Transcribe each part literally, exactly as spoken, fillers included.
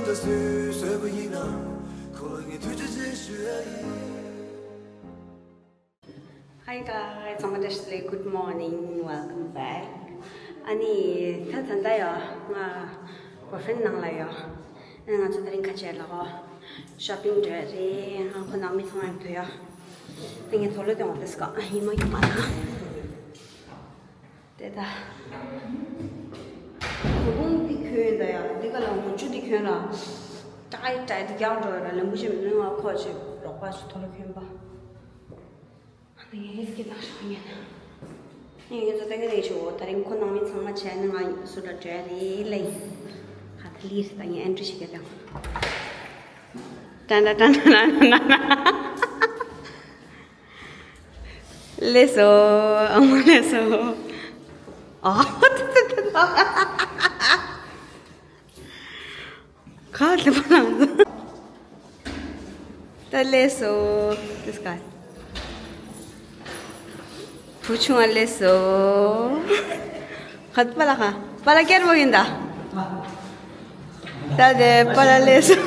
ད་སུས་བཟོས་པ་ཡིན་ན། ཁོ་ལ་ངས་ཐུགས་རྗེ་ཆེ་ཞུ་ཡ་ཡིན། Hi guys, ཚང་མ་བཀྲ་ཤིས་བདེ་ལེགས། Good morning, welcome back. ཨ་ནི་ད་ད་ལྟ་ཡོ་ང་boyfriend་ནང་ལ་ཡོ། ཨ་ང་ཚོ་དེ་རིང་ཁ་ཆེ་ལ་ཨོ་shopping་འགྲོ་རེད། ང་ཁོ་ནང་མི་ཚང་མ་ཡོད་དུ་ཡོ། ཨ་ངས་དོ་ལོ་དེ་འོང་དེ་སྐ་ཡིན་མ་ཡིན་མ་ན། དེ་ད། གོ་གུང་འདི་གྱོན་ད་ཡ། འདི་ག་ལ་ངོ་ཆུ་འདི་གྱོན་ལ། ཏྲའི་ཏྲའི་འདི་རྒྱག་འགྲོ་ཡ་ལ་ལེན་པོ་ཆེ་མི་འདུག་ང་ཁོ་ཆེ་རོགས་པ་ཆུ་ཐོ་ལ་གྱོན་པ། ཨ་ནི་ངས་སྐད་བཏང་ཤོག་ཉན། ངས་ངས་ཚོ་ཏན་ཏན་ཆུ་འོ། ད་རིང་ཁོ་ནང་མི་ཚང་མ་བྱས་ན་ང་སུ་འདྲ་འགྲོ་ཡ་རེད་ལེ། ཁ་ད་ལིར་ད་ངས་ཨེན་ཊི་རི་ཞིག་ག་དང་། ཏན་ཏན་ཏན་ཏན་ཏན་ཏན། ལེགས་སོ། ཨ་མ་ལེགས་སོ། ཨ། ག་ལེ་པ་ལ། ད་ལེགས་སོ། དེ་སྐ་བུ་ཆུང་བ་ལེགས་སོ། ག་པ་ལ་ག་པ་ལ་ཀེར་བོ་ཡིན་ད། ད་དེ་པ་ལ་ལེགས་སོ།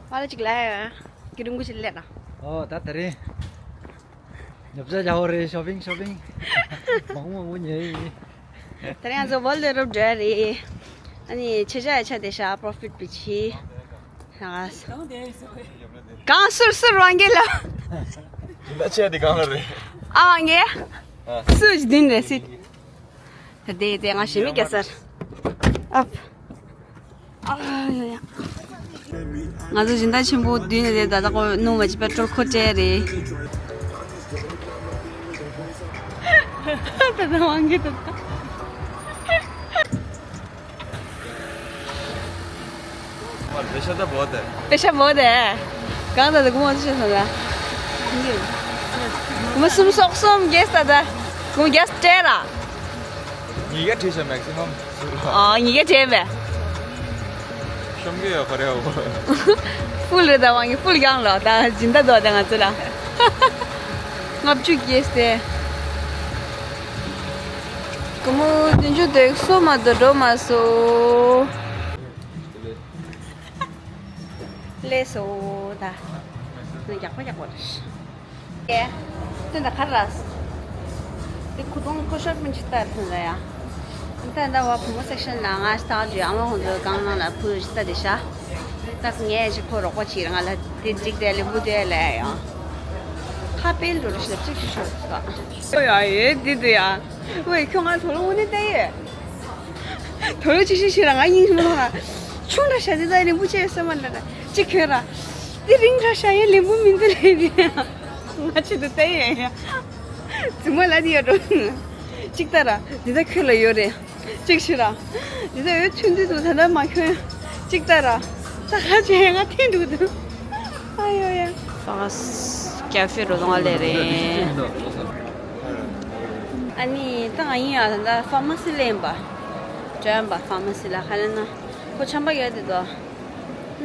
པ་ལ་ཅིག་ལ་ཡ། ཀི་རུང་གུ་ཅིག་ལེགས་ན། ཨོ་ད་དེ་རིང་། ཉོ་ཆ་རྒྱག་འོ་རེད། ཤོ་པིང་ཤོ་པིང་། མང་མང་པོ་ཉོས་ཡིན། དེ་རིང་ང་ཚོ་ཝོལ་ཌི་རོབ་འགྲོ་ཡ་རེད། ཨ་ནི་ཆེ་ཆ་ཡ་ཆ་དེ་ཤ་པོ་རོ་ཕིཊ་བི་ཆི། གང་ཟུར་ཟུར་ཝང་གེ་ལ། ད་ཆེ་དེ་གང་ལ་རེད། ཨ་ཝང་གེ། ཨ། སུ་ཇི་དིན་རེད་སི། དེ་དེ་ང་ཞི་མི་རྒྱ་སར། ཨབ། ཨ་ཡ་ཡ། ང་ཚོ་སྦྱིན་བདག་ཆེན་པོ་མདུན་ནས་དེ་ད་ལྟ་ཀོ་སྣུམ་མ་ཅི་པེ་ཊྲོལ་ཁོ་སྤྲད་རེད། ད་ད་དབང་གི་ད་ད། ལེ་ཤ་ད་བོ་དེ། ལེ་ཤ་བོ་དེ། གང་ད་ད་གུ་མ་ཚོ་ཤ་ས་ད། གུ་མ་སུམ་སོག་སོམ་གེ་ས་ད། གུ་མ་གེ་ས་སྤྲད་ར། ཉིས་བརྒྱ་བྲིས་ཤག་མེག་སི་མམ་སུ་ལ། ཨ་ཉིས་བརྒྱ་བྲིས་པས། ཤོམ་གི་ཡོད་ཁོ་རེ་འོ། ཕུལ་རེད་ད་ཝང་གི་ཕུལ་ཀྱང་ལོ་ད་སྦྱིན་བདག་དོ་ད་ང་ཚོ་ལ། ལྔ་བཅུ་སྐྱེས་ཏེ། སྒོར་མོ་བདུན་ཅུ་དེ་སོ་མ་དོ་འགྲོ་མ་སོ། ལས་སོ་ད། ནི་རྒྱག་པ་རྒྱག་པ་རེད། ཀྱེ། དེ་འདྲ་ག་རེ་ར། དེ་ཁུ་ཏོང་ཁོ་ཤོར་མིན་ཅི་ལྟར་ཐོན་ལ་ཡ། ད་ལྟ་བ་བུ་མོ་སེག་ཤན་ལ་ང་ཞི་ཐག་རྒྱུ་ཨ་མ་ཧོན་ཚོའི་སྒང་ནང་ལ་ཕུ་ཞི་ལྟ་དེ་ཤ། ད་ངས་ཅི་ཁོ་རོགས་པ་བྱེད་རང་ལ་དེ་འགྲིག་དེ་ལེ་བུ་དེ་ལེ་ཡ། ཁ་སྤེལ་འགྲོ་རུ་ཞི་ལ་གཅིག་ཞུ་ཤོར་ས། ཨོ་ཡ་ཡེ་དེ་དེ་ཡ། ཝེ་ཁྱོད་ང་ཚོ་ལ་དངོས་གནས་བལྟས་ཡེ། དོ་ལོ་ཅི་ཞིག་ཞིག་ར་ང་སྙིང་མ་ལ། ཆུང་ར་ཤ་དེ་ད་རིང་པོ་ཆེ་ས་མ་ལ་ར་ཅི་ཁྱོད་ར། དེ་རིང་ར་ཤ་ཡེ་ལེན་པོ་མི་འདུག་ལེ་དེ། ང་ཆེ་དུ་བལྟས་ཡེ་ཡ། རྫུན་མ་ལ་དེ་ཡོད་འགྲོ། ཅིག་ལྟ་ར་དེ་ད་ཁྱོད་ལ་ཡོད་རེད། ཅིག་ཤི་ར། དེ་ད་འོད་ཚུན་དུས་དུ་ད་ད་མ་ཁྱོད། ཅིག་ལྟ་ར། ད་ཁ་ཆེ་ང་འཐེན་འདུག་དུ། ཨ་ཡོ་ཡ། ཀ་ཧྥེ་རོ་ལོང་ལེ་རེད། ཨ་ནི་ད་ང་ཡིན་ཡ་ད་ད་ཕ་མ་སི་ལེན་པ། དྲན་པ་ཕ་མ་སི་ལ་ཁ་ལེ་ན། ཁོ་ཆམ་པ་ཡོད་དེ་དོ།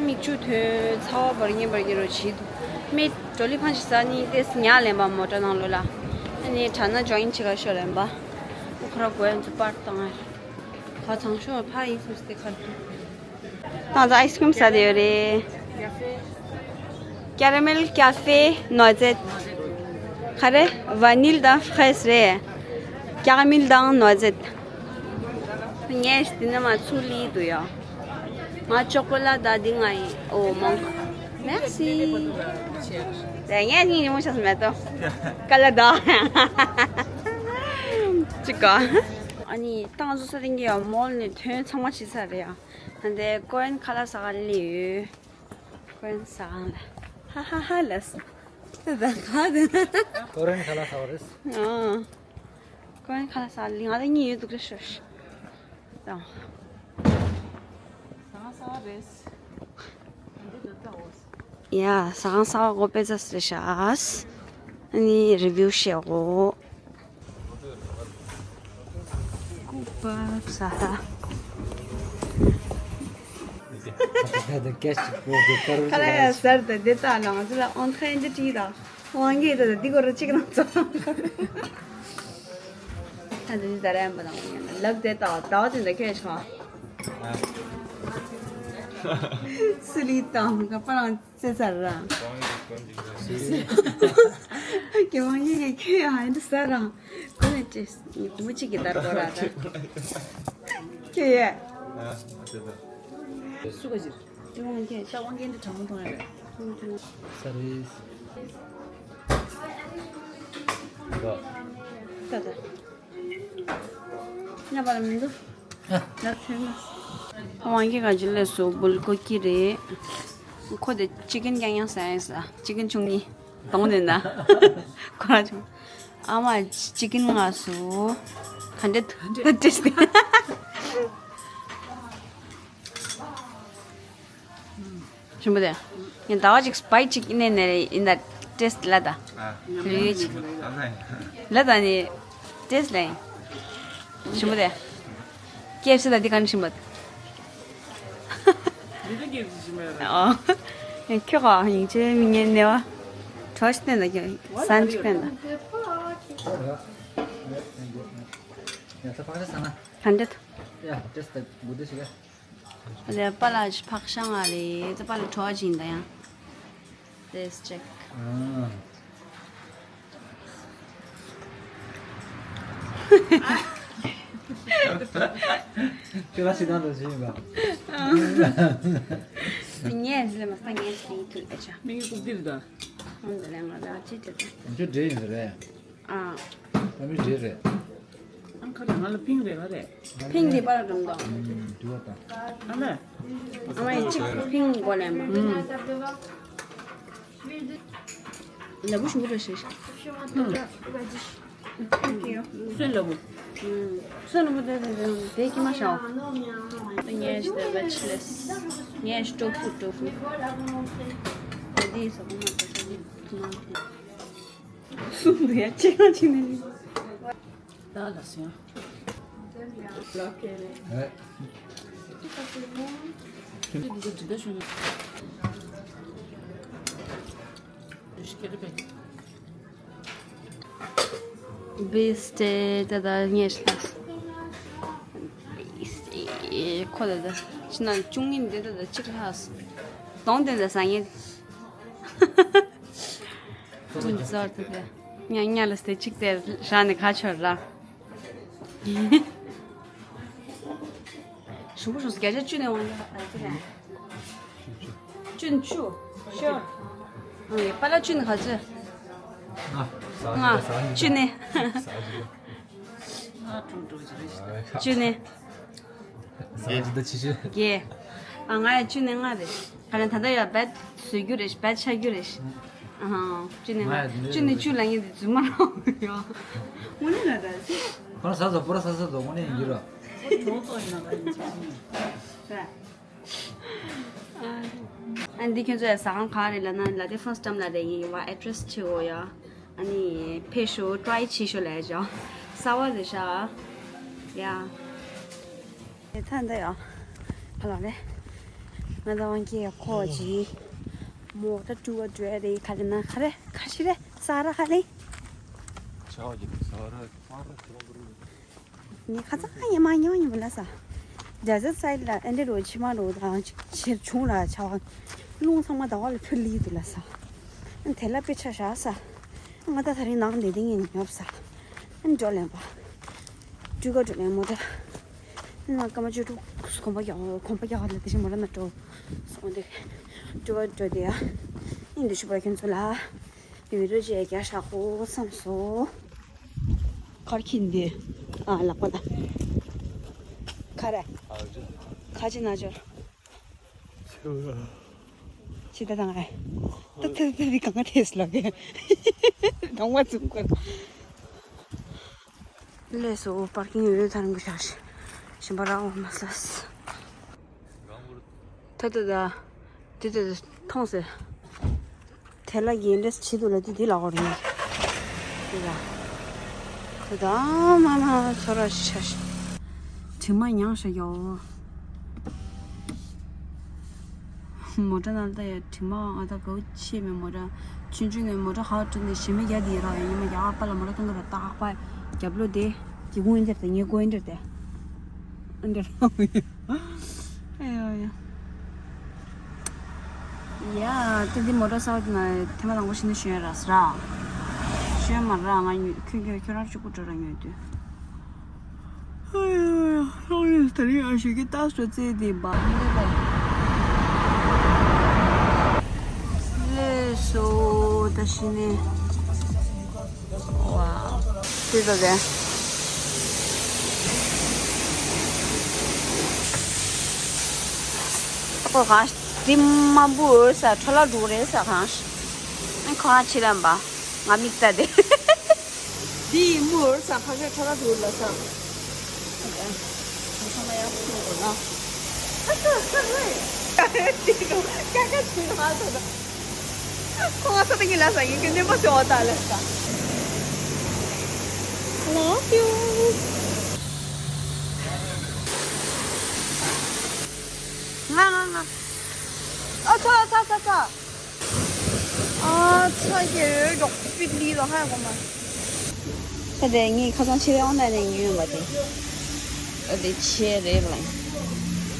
མིག་ཆུ་ཐོན་ཚ་བ་བར་ཉིན་བར་གྱི་རོ་བྱིས་འདུག་མི་ཀྲོ་ལི་ཕང་ཞིག་ཟ་ནི་ཏེས་ཉག་ལེན་པ་མོ་ཊ་ནང་ལོ་ལ། ཨ་ནི་དྲ་ན་ཇོ་ཡིན་ཆི་ག་ཤོ་ལེན་པ། ཨུ་ཁ་ར་གོ་ཡན་ཚུ་པར་བཏང་ཨ། ཁ་ཚང་ཤོ་ཕ་ཡིན་སུ་སྟེ་ཁར་དུ། ང་ཚོ་ཨའི་སི་ཀྲིམ་ཟ་དེ་ཡོད་རེད། ཀེ་ར་མེལ་ཀ་ཧྥེ་ནོ་ཛེད། ག་རེ། ཝ་ནིལ་དང་ཧྥེ་སི་རེད། ཀེ་ར་མེལ་དང་ནོ་ཛེད། ངས་འདི་ནས་མར་ཚུར་ལི་འདུག་ཡ། ང་ཅོ་ཀོ་ལ་ད་འདི་ང་ཡིན། ཨོ་མང་། མེར་སི། དེ་ངས་སྙིང་རྗེ་མོ་ཆགས་སུ་མེད་དོ། ཀ་ལ་ད། ཅི་ག་ཨ་ནི་ཏང་ཟུ་ས་རིང་གི་ཡ་མོལ་ནས་ཐོན་ཚང་མ་ཕྱི་ས་རེད་ཡ། ད་ལྟའི་ཀོ་ཡན་ཁ་ལག་ཟ་ག་སླེབས་ཡོད། ཀོ་ཡན་ཟ་ག་ལ། ཧ་ཧ་ཧ་ལ་སོ། ད་ག་དེ་ན། ཀོ་རེན་ཁ་ལག་ཟ་བ་རེད། ཨང་། ཀོ་རེན་ཁ་ལག་ཟ་ལི་ང་ལ་གཉིས་ཡོད་འདུག་རེ་ཤོ་ཤི། དང་། ཟ་ག་ཟ་བ་རེད། ཡ་ཟ་ག་ཟ་བ་གོ་པེ་ཛ་སི་རེ་ཤ་ཨ་སི། ཨ་ནི་རི་བིའུ་ཤེ་གོ། ཀུ་པ་ས་ཧ། ཁ་ལག་ཡ་ཟར་དང་དེ་ལྟ་ན་ང་ཚོ་ལ་ཨོན་ཁན་དེ་བྲིས་དང་ཝང་གི་དེ་དང་འདི་གོ་ར་གཅིག་ནང་ཚོ། ད་འདི་ད་རན་པ་དང་ཡང་ལབ་དེ་ད་ད་དེ་འདྲ་ཁྱོད་ཆོག་སི་ལི་དང་ག་པ་རང་ཙེ་ཚར་ར། ཀྱེ་ཝང་ཡིག་གི་ཁྱོད་ཡང་འདི་ཟ་ར། ཁོ་ནས་ཅེས་ཉི་ཁུ་མོ་གཅིག་གི་ལྟར་གོ་ར་ད། ཁྱོད་ཡས། སུ་ག་ཅིར། ཀྱེ་ཝང་ཁྱོད་ད་ཝང་ཀྱེ་འདི་གྲང་མོ་མཐོང་ཡ་རེད། ས་རིས། ད་ད། ཉ་པ་ལ་མི་འདུག་ལགས་ཐོན་ན། ཝང་ཀྱེ་ག་ཅི་ལས་སུ་བུལ་ཀོ་ཀི་རེད། ཁོ་དེ་ཅི་ཀིན་རྐྱང་རྐྱང་ཟ་ཡིན་ས། ཅི་ཀིན་ཆུང་གཉིས། གཏོང་ནས་ན། ཁོ་ར་ཆུང་། ཨ་མ་ཅི་ཀིན་ང་སུ། ག་འདྲེ་ད་ཏེས་ཏེ། ཞིམ་པོ་དེ། ངས་ཟླ་བ་གཅིག་སྤའི་གཅིག་ནས་ནས་ཡིན་ད་ཏེས་ལ་ད། ཨ། ལུས་ཅིག་ཨ་ལ་ཡིན། ལ་ད་ནི་ཏེས་ལ་ཡིན། ཞིམ་པོ་དེ། ཀེ་ཨེཕ་སི་ད་འདི་ག་ནས་ཞིམ་པོ། འདི་ད་ཀེ་ཨེཕ་སི་ཞིམ་པོ་རེད། ཨོ། ཁྱོད་ཁོ་ཡིན་ཆེ་མི་ངན་ནས་བ། གྲོ་ཞིག་བསྟན་ད་ཁྱོད་སན་ཅིག་བསྟན་ད། ཡ་ད་ཕག་ཆ་ས་ན། ག་འདྲ་ད། ཡ་ཏེས་ད་གུ་དེ་ཞིག་ཡ། རེད་པ་ལ་ཕག་ཤ་ང་རེད་ད་པ་ལ་གྲོ་བ་ཅིག་ཡིན་ད་ཡང་། Let's check. ཨ། ཁྱོད་ལ་ཞིག་དང་འདྲ་ཞིག་ཡིན་པ། ངས་ཟིན་མ་ས་ངས་ཞིག་ཡིན་ཐུལ་ཨེ་ཆ། མི་ངའི་རྐུབ་སྟེགས་རེད་ད། ཨང་ད་ལས་ང་ལ་ཅི་དེ་ད། ཁྱོད་འདྲེ་ཡིན་ཟེར་རེད། ཨ། ཨ་མི་རེད་རེད། ཨང་ཁ་རེད་ང་ལ་ཕིང་རེད་ལ་རེད། ཕིང་རེད་པ་ར་འགྲམ་དང་། ཨུམ་དུ་བ་དང་། ཨ་ལས། ཨ་མ་ཡི་གཅིག་ཕིང་གོ་ལེན་པ། ཨུམ། ལ་བུ་ཞུ་ར་ཤེས། ཨུམ། སོན་ལ་བུ། ཨུམ། སོན་ལ་བུ་དེ་དེ་དེ་དེ་ཀྱི་མ་ཤའོ། ངས་ཤི་དེ་བ་ཆི་ལེས། ངས་ཤི་ཀྲོ་ཕུ་ཀྲོ་ཕུ། དེ་དེ་སོ་གོ་མ་དེ་དེ་མ། གསུམ་དུ་ཡ་ཆེ་གང་ཆེ་ནི། ད་ལ་སོང་། ཨེ། འདི་འདི་འདི་ཤོད་ན། འདི་ཤི་ཀེ་རེ་པེ། བེས་ཏེ་ད་ད་ངས་ལ། ཁོ་ད་ད་ཕྱི་ནང་ཅུང་ངིན་དེ་ད་ད་ཅིག་ལྷག་སོང་། གདོང་དེ་ད་ཟ་ངེས། ཀུན་ཟོར་དུ་དེ། ཉ་ཉ་ལ་སྟེ་གཅིག་དེ་ར་ནི་ཁ་ཆོར་ར། ཞུ་གུ་ཞུ་སུ་བརྒྱ་ཆ་བཅུ་ནས་འོང་ཡ་ཨ་ཅི་རེད། བཅུ་ནས་བཅུ། ཤོ། ཨ་ཡེ་པ་ལ་བཅུ་ནས་ག་ཚོད། ལྔ། བཅུ་ནས། བཅུ་ནས། ཟ་ཇི་ལྟ་ཆི་ཆི། བརྒྱད། ཨ་ང་ཡ་བཅུ་ནས་ལྔ་རེད། ག་ལེན་ད་ལྟ་ཡ་བེད་བཟོ་རྒྱུ་རེད་བེད་ཆ་རྒྱུ་རེད། ཨ་ཧང་བཅུ་ནས་ལྔ། ང་ཡ་བཅུ་ནས་བཅུ་ལ་ངས་འདི་རྫུན་མ་རང་ཡོད། དངོས་གནས་ལ་ད་སི། པོ་ར་ཟ་ཟོ་པོ་ར་ཟ་ཟ་ཟོ་དངོས་གནས་ཡིན་རྒྱུ་ར། ཨ་འདི་ཁྱོད་ཚོ་ཡ་ཟ་ཁང་ག་རེ་ལ་ན་ལ་དེ་ཧྥོན་སི་ཊམ་ལ་རེ་ཡིན་ཡིན་བ་ཨེ་ཌི་རེ་སི་ཆེ་འོ་ཡ། ཨ་ནི་ཕེ་ཤོ་ཊི་རའི་ཆེ་ཤོ་ལ་ཡ་ཅང་ས་བ་རེ་ཤ་ཡ། ད་འདི་ཡ། ཧ་ལ་རེ། ང་ད་ཝང་ཀྱི་ཡ་ཁོ་ཅི། མོ་ད་ཀྲུ་བ་ཀྲུ་རེ་ག་རེ་ན་ག་རེ་ག་ཅི་རེ་ས་ར་ག་རེ། ཆ་བ་ཅི་ས་ར་ས་ར་ཁྱོད་རང་ངས་ཁ་ཚ་ཡེ་མ་ཉོ་ཉོ་ལ་ས། ཌེ་ཛར་སའིཌ་ལ་ཨེ་འདྲ་རོ་ཕྱི་མ་རོ་དང་ཕྱིར་བྱུང་ལ་བྱ་བ། རླུང་ཚང་མ་ཟླ་བ་ལ་ཕུ་ལི་འདུག་ལ་ས། དེ་ལ་དཔེ་ཆ་བཞག་ས། ང་ད་ད་རིང་ནང་ལས་དེ་ངས་ཉོབ་ས། འགྲོ་ལེན་པ། སྤྲུལ་ཀ་འགྲོ་ལེན་མོ་ཊ། ང་སྐར་མ་བཅུ་དྲུག་གོམ་པ་རྒྱག་གོམ་པ་རྒྱག་ལ་དེ་བཞིན་མོ་ཊ་ན་འགྲོ། སོང་དེ། སྤྲུལ་ཀ་འགྲོ་དེ་ཡ། ཨིན་དུ་ཤུ་པ་ཁྱོད་ཚོ་ལ། བི་ཌིའོ་ཅིག་རྒྱག་བཞག་གོ་བསམ་སོང་། ཁར་ཁྱིན་དེ། ཨ་ལག་པ་ད། ཁ་ར། ཁ་ཅི་ན་ཅོར། ཅི་ད་དང་ཨེ། ད་ད་ད་དེ་གང་ག་ཐེས་ལ་གེ། གང་བ་ཙུམ་ཀར། ལས་སོ་པར་ཀིང་ཡོད་ཡོད་ཐང་གི་ཤར་ཤི། ཞིམ་པ་ར་འོ་མ་སལ། ད་ད་ད། དེ་དེ་དེ་མཐོང་ཟེར། དེ་ལ་གྱེན་འདྲེས་བྱེད་འདུག་ལ་དེ་དེ་ལ་འོར་ཡིན། དེ་ལ། དེ་ད་མ་མ་ཚོ་ར་ཤ་ཤ། དྲི་མ་མྱངས་ཤ་ཡོ། མོ་ཊ་ནང་ལྟ་ཡ་དྲི་མ་ཨ་ད་གའུ་ཆེ་མེད་མོ་ཊ། ཆུང་ཆུང་ནས་མོ་ཊ་ཧ་ཀྲུ་ནས་ཞི་མི་རྒྱ་དེ་ར་ཡ་ཉི་མ་རྒྱ་ཨ་པ་ལ་མོ་ཊ་གཏོང་གི་ར་ཏག་པ་རྒྱབ་ལོ་དེ། དེ་ཀུན་འདིར་དེ་ངའི་ཀུན་འདིར་དེ། འདིར། ཨེ་ཡོ་ཡོ། ཡ། དེ་འདི་མོ་ཊ་གསར་པ་དེ་ན་ཐེངས་མ་དང་པོ་ཤི་ན་ཤོན་ར་ས་ར། ཤོན་མ་ར་ང་ཉོས་ཁྱོད་ཁྱོད་ཁྱོད་རང་གཅིག་པུ་འགྲོ་ར་ཉོས་དུས། ཨེ་ཡོ་ཡོ། ལོག་ཡོད་ད་རིང་ཨ་ཞོ་གི་ཏག་སོ་ཙེ་དེ་བ། ལས་སོ་ད་ཤི་ནས། ཝའོ། དེ་ཚོ་རེད། ཨ་ཁོ་གང་འདི་མ་འབུ་འོད་ས་ཁྲ་ལ་འགྲོ་རེད་ས་གང་ཨ་ཁོ་རང་ཕྱི་ལ་འབའ་ང་མིག་ལྟ་དེ། འདི་མུ་འོད་ས་ཁ་ཁ་ཁྲ་ལ་འགྲོ་ལ་ས། ཨ་ཁ་མ་ཡག་པོ་འགྲོ་ན། ཨ་ཁ་ཁ་རེད། འདི་རུ་ཀ་ཁ་ཆུ་ཧ་ཐོ་ད། ཁོང་ས་ཏ་གི་ལ་ས་ཡིན་གི་ནེ་པ་སེ་བ་ཏ་ལ་ས། Love you. ང་ང་ང་། ཨ་ཚ་ཚ་ཚ་ཚ། ཨ་ཚ་གི་རོགས་པི་ལི་ལ་ཧ་གོ་མ། ད་དེ་ངས་ཁ་སང་ཕྱི་རེ་ཨོན་ལན་ནས་ཉོས་པ་དེ། ཨ་དེ་ཆེ་རེད་ལ།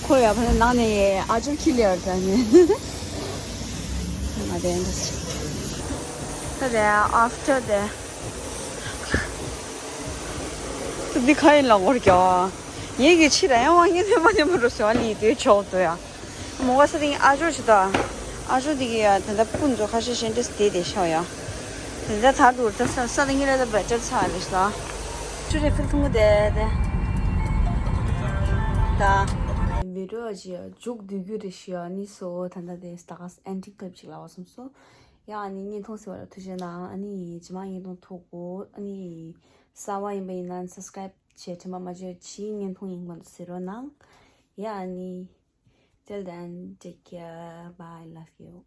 ཁོ་ཡ་ཕ་ནང་ནས་ཨ་ཅོ་ཁི་ལེར་ད་ནས། ང་དེ་འདི། ད་དེ་after དེ། ད་འདི་ཁ་ཡིན་ལ་འོར་ཀྱོ། ངེད་ཀྱི་ཕྱི་ར་ཡང་བ་ངེད་ནས་མ་ནས་མ་རུ་ཟེར་བ་ལི་དེ་ཆོག་ཏུ་ཡ། མོ་ག་ས་དེ་ཨ་ཅོ་ཆུ་ད། ཨ་ཅོ་དེ་གི་ཡ་དེ་འདྲ་སྤུན་ཚོ་ཁ་ཤས་ཤན་ཏེ་སྟེ་དེ་ཤོག་ཡ། དེ་འདྲ་ད་དུར་ད་ས་ས་དེ་ངེད་ལ་ད་བེ་ཊར་ཚ་རེ་ཤ། ཅུ་རེ་ཕིལ་ཐུང་གི་དེ་དེ། ད། བི་ཌིའོ་ཅི་ཡ་མཇུག་བསྡུ་རྒྱུ་རེ་ཤི་ཡ་ནི་སོ་ད་ད་དེ་སྟ་ག་ཨེན་ཌིང་ཀ་ལིབ་ཅིག་ལ་བ་སོང་སོ། ཡ་ཨ་ནི་བརྙན་ཐུང་ཟེར་བ་ལ་ཐུགས་རྗེ་གནང་། ཨ་ནི་ཇི་མ་བརྙན་ཐུང་ཐུག་གོ། ཨ་ནི་གསར་བ་ཡིན་པ་ཡིན་ན་སབ་སི་ཀ་རའིབ་བྱས་དྲན་པ་མ་བརྗེད། ཕྱིའི་བརྙན་ཐུང་ཡིན་པ་ཟེར་རོགས་གནང་། ཡ་ཨ་ནི། Till then, take care. Bye. Love you.